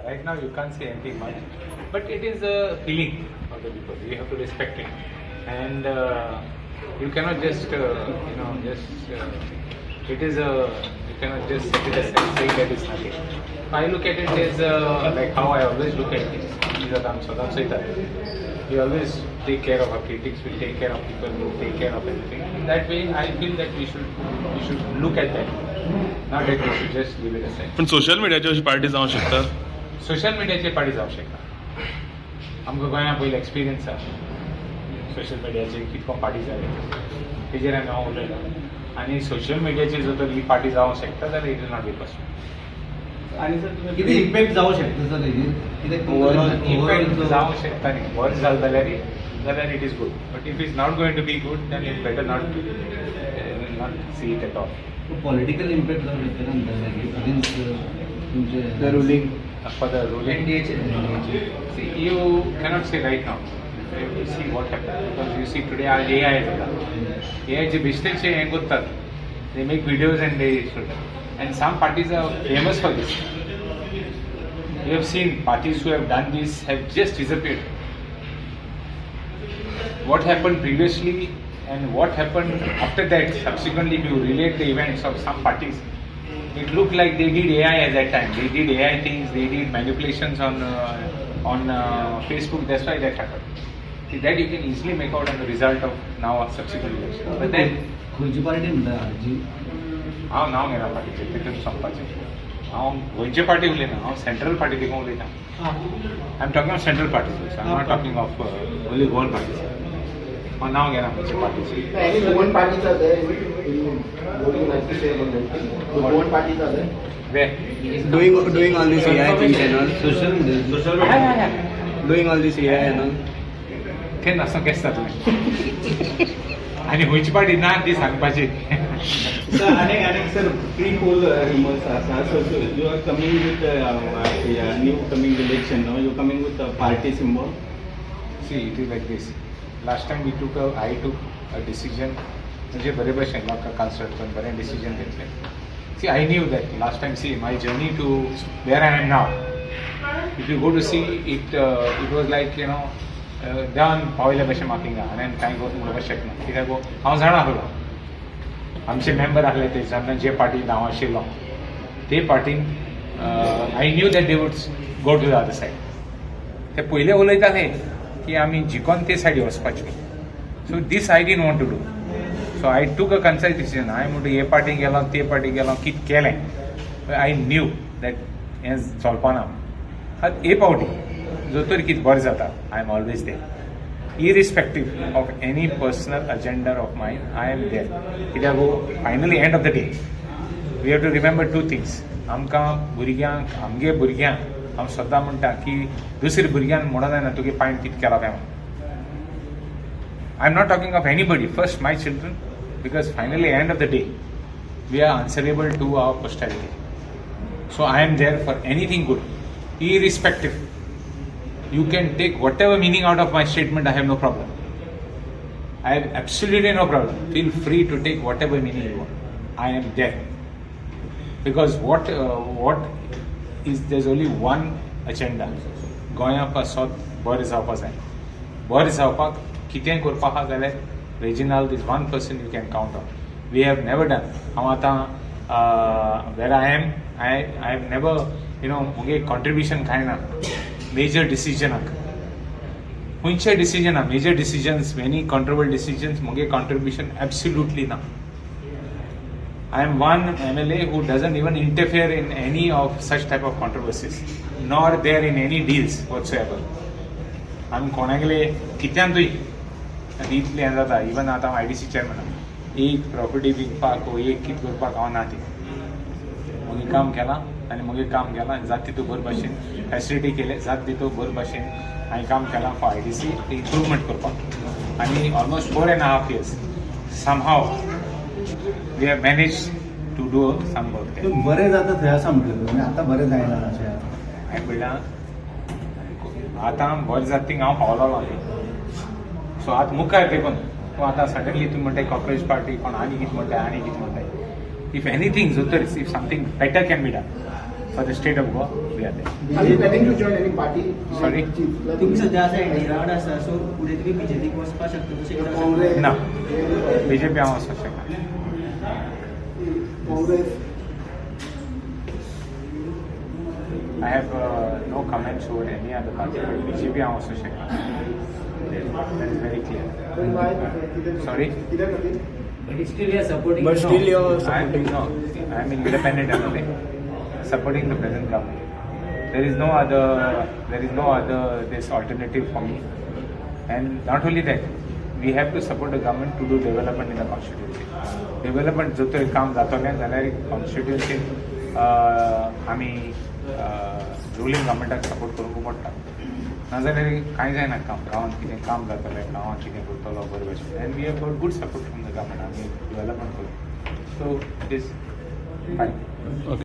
Right now you can't say anything much, but it is a feeling of the people. You have to respect it, and you cannot just you know just it is a you cannot just set it aside saying that it's nothing. I look at it as like how I always look at things. These are सदांच चोयतात. We always take care of our critics, we take care of people, we take care of everything. That way, I feel that we should look at that, not that we should just leave it aside. पण social मिडियाची अशी party जावंक शकता? Social मिडियाचेर party जावंक शकता. आमकां गोंया पयलीं एक्सपिरियन्स आसा सोशल मिडियाचेर कितको पार्टी जाले, तेजेर आमी हांव उलयता. आनी सोशल मिडियाचेर जर तर ही पार्टी जावंक शकता जाल्यार it will not be possible. आणि सर, तुम्ही किती इम्पॅक्ट जावं शकता सर हेजेर कित्याक? इम्पॅक्ट जावंक शकता न्ही. बरें जालें जाल्यार it is good, but if is not going to be good, then it better not see it at all. Political impact जावं शकता ना अगेन्स्ट तुमचे? The ruling. For the ruling. एनडीएचे. See, you cannot say right now. You have to see what happens because you see, today आज AI जाता. AI जे बेश्टेचे हें करतात. They make videos and they shoot. And some parties are famous for this. You have seen parties who have done this have just disappeared. What happened previously and what happened after that, subsequently, if you relate the events of some parties, it looked like they did AI at that time. They did AI things, they did manipulations on Facebook. That's why that happened. See, that you can easily make out on the result of now subsequent election. But then, खंयची party म्हणटा हाजी? हांव नांव घेना पार्टीचें, तितून सोंपपाचें. हांव गोंयचे party उलयना, हांव सेंट्रल पार्टी देखून उलयता. I am talking of central parties, I am not talking of only Goan parties. हांव नांव घेना खंयच्या पार्टीचें. Any Goan parties are there in voting 97? The Goan parties are there? Where? Doing all this AI things and all. Social media. Social हय हय हय. Doing all this AI and all. ते नासो केस जातलें आनी खंयची पार्टी ना ती सांगपाची. Sir, अनेक सर, प्री पोल rumors आसा. So you are coming with new coming election, no? You coming with party symbol? See, it is like this. Last time we took a, I took a decision, म्हणजे बरे भशेन म्हाका consult करून बरें decision घेतलें. See, I knew that last time, see, my journey to where I am now, if you go to see it, it was like done. पावयल्या भशेन म्हाका हिंगा आनी हांवें कांय उलोवपाक शकना, कित्याक हांव जाणा आसलो, आमचे मेंबर आसले ते जेन्ना जे पार्टीन हांव आशिल्लो ते पार्टीन, I knew that they would go to the other side. ते पयले उलयताले की आमी जिकोन ते सायडी वचपाचे. So this I didn't want to do, so I took a concise decision. हांवें म्हणटा हे पार्टी गेलो, ते पार्टी गेलो, कितें केलें, I knew that हें चलपाना. आतां हे पावटी जो तर कितें बरें जाता, I am always there. Irrespective of any personal agenda of mine, I am there. कित्याक, finally, end of the day, we have to remember two things. आमकां भुरग्यांक, आमगे भुरग्यांक हांव सद्दां म्हणटा की दुसऱ्या भुरग्यान म्हणून जायना तुगे पायन कितें केला काय म्हणून. I am not talking of anybody, first my children, because finally, end of the day, we are answerable to our posterity. So I am there for anything good, irrespective. You can take whatever meaning out of my statement, I have no problem. I have absolutely no problem. Feel free to take whatever meaning you want. I am there. Because what is, there's only one agenda. गोंया पासत बरें जावपा जाय. बरें जावपाक कितेंय करपा आहा जाल्यार Reginald is one person you can count on. We have never done. हांव आतां where I am, I have never मुगे कॉन्ट्रिब्युशन कांय ना मेजर डिसिजनाक. खंयच्या डिसिजना, major decisions, many controversial decisions, मुगे कॉन्ट्रिब्युशन एब्सोल्युटली ना. I am one MLA who doesn't even interfere in any of such type of controversies, nor there in any deals whatsoever. आमी कोणागेले कित्यानूय आनी इतलें हें जाता. इवन आतां हांव आयडीसी चेअरमॅन, एक प्रॉपर्टी विकपाक वो एक कितें करपाक हांव ना. ती मुगे काम केलां आनी मुगे काम केलां आनी जाता तितू बरे भाशेन फॅसिलिटी केले, जाता तितू बरे भाशेन हांवें काम केलां फॉर आयडीसी इम्प्रुवमेंट करपाक. आनी almost 4.5 years, somehow we have managed to do some work. बरें जाता थंय आसा म्हटलें तुमी, आतां बरें जायना अशें? हांवें म्हणल्यार आतां बरें जाता थिंग हांव पावलोलो न्ही. सो आतां मुखार देखून तूं आतां सडनली तूं म्हणटाय कॉक्रोच पार्टी कोण आनी कितें म्हणटाय आनी कितें म्हणटाय. If anything, जर तर if something better can be done, For the state of Goa we are there. Are you planning to join any party? Sorry? तुम्ही सध्या आसा एनडीए वांगडा आसा, सो फुडें तुमी बीजेपीक वचपाक शकता तशें कितें आसा? काँग्रेस? ना, बीजेपी हांव वचपाक शकना. Congress? I have no comments over any other party, but BJP हांव वचूंक शकना. That is very clear. Sorry? कित्या खातीर? But still you are supporting. But still you are I am, supporting. No, I am independent MLA, supporting the present government. There is no other this alternative for me. And not only that, we have to support the government to do development in the constituency. Development जो तर काम जातलें जाल्यार कॉन्स्टिट्युएन्सीन आमी ruling गव्हर्मेंटाक support करूंक पडटा. नाजाल्यार कांय जायना काम. गांवांत कितें काम जातलें, गांवांत कितें करतलो बरे भशेन. And we have got good support from the government. आमी डेव्हलपमेंट करूं, so it is fine.